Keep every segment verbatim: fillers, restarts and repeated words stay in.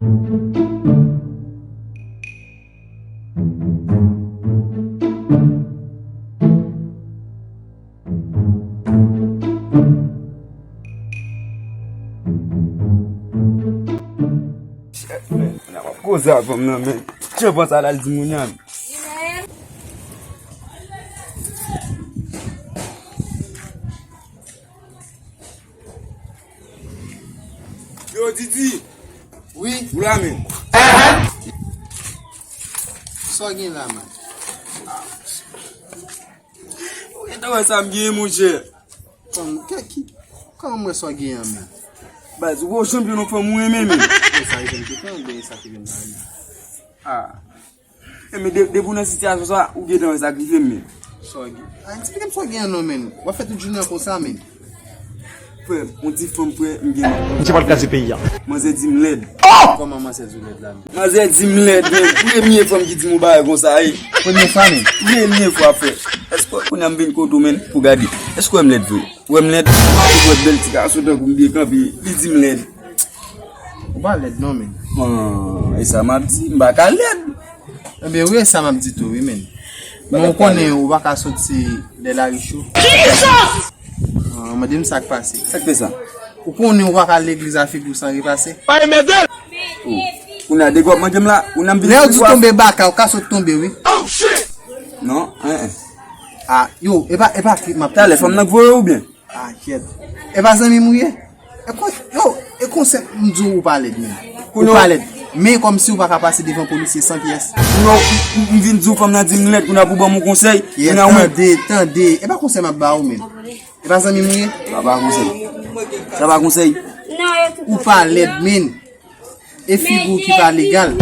Koze a fanm nan, men. Jan pran sa l al di moun nan. Yo, Didi. Wi. Ou la, men. Sa w gen la, man? Ou gentan wè sa m gen, monchè. Kòman, kè, ki, kòman mwen sa w gen an, men? Baz, ou wè w chanpyon nan fanm ou renmen, men. E sa ki fè m te pran, oubyen e sa ki fè m pa renmen? Ah. E men de, depi w nan sitiyasyon sa, ou gentan wè sa k rive m, men. Sa w gen? Ah, eksplike m sa w gen an non, men. W ap fè tout jounen an konsa, men. Frè, yon ti fanm, frè, m gen. M se pral kraze peyi a. Manzè di m lèd. Kòman manzè di w lèd la, men? Manzè di m lèd, men. Premye fanm ki di m yon bagay konsa, wi. Premye fwa, men? Premye fwa, frè. Èske kounye a m vin kote w, men, pou gade? Èske w wè m lèd vre? Ou wè m lèd? Ou wè bèl ti gason tankou m byen kanpe, li di m lèd. Ou pa lèd non, men. Ah, e sa m ap di, m pa ka lèd. Ebyen, wi, e sa m ap di tou, wi, men. Men ou konnen ou pa ka soti dèyè lari cho. Ah, mande m sa k pase. Sa k fè sa? Ou konnen ou pa ka al legliz a figi w san repase. Oh. Kounye a, depi w ap mande m la, ou nan m vin. Lè yo di tonbe baka, ou ka sot tonbe, wi. Non, en, en. Ah, yo, e pa, e pa trip m ap. Talè, fanm nan k voye w oubyen? Ah, kyèt. E pa zanmi m ou ye? E kon, yo, e konsèy m di w, ou pa lèd, men. Ou pa lèd. Men kòmsi ou pa ka pase devan polisye san pyès. Kounye a, m, m vin di w fanm nan di m lèd, kounye a pou ban m yon konsèy. Kyèt, kounye a, ou menm. Tande, tande. E pa konsèy m ap ba ou, men. E pa zanmi m ou ye? Sa pa konsèy. Sa pa konsèy. Ou pa lèd, men. E figi w ki pa legal.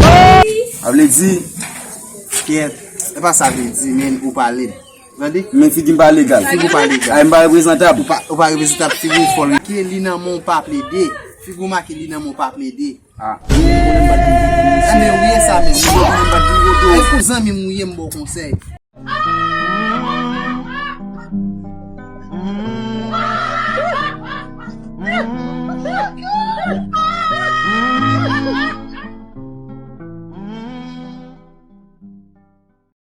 Sa vle di? Kyèt. E pa sa vle di, men ou pa lèd. Tande? Men figi m pa legal. Figi w pa legal. Ay, m pa reprezantab. Ou pa, ou pa reprezantab, figi w fò l. Ke li nan men w pa plede. Figi w make li nan men w pa plede. Ah. Ebyen, ou ye sa menm. Ay, pou zanmi m ou ye, m ba w konsèy.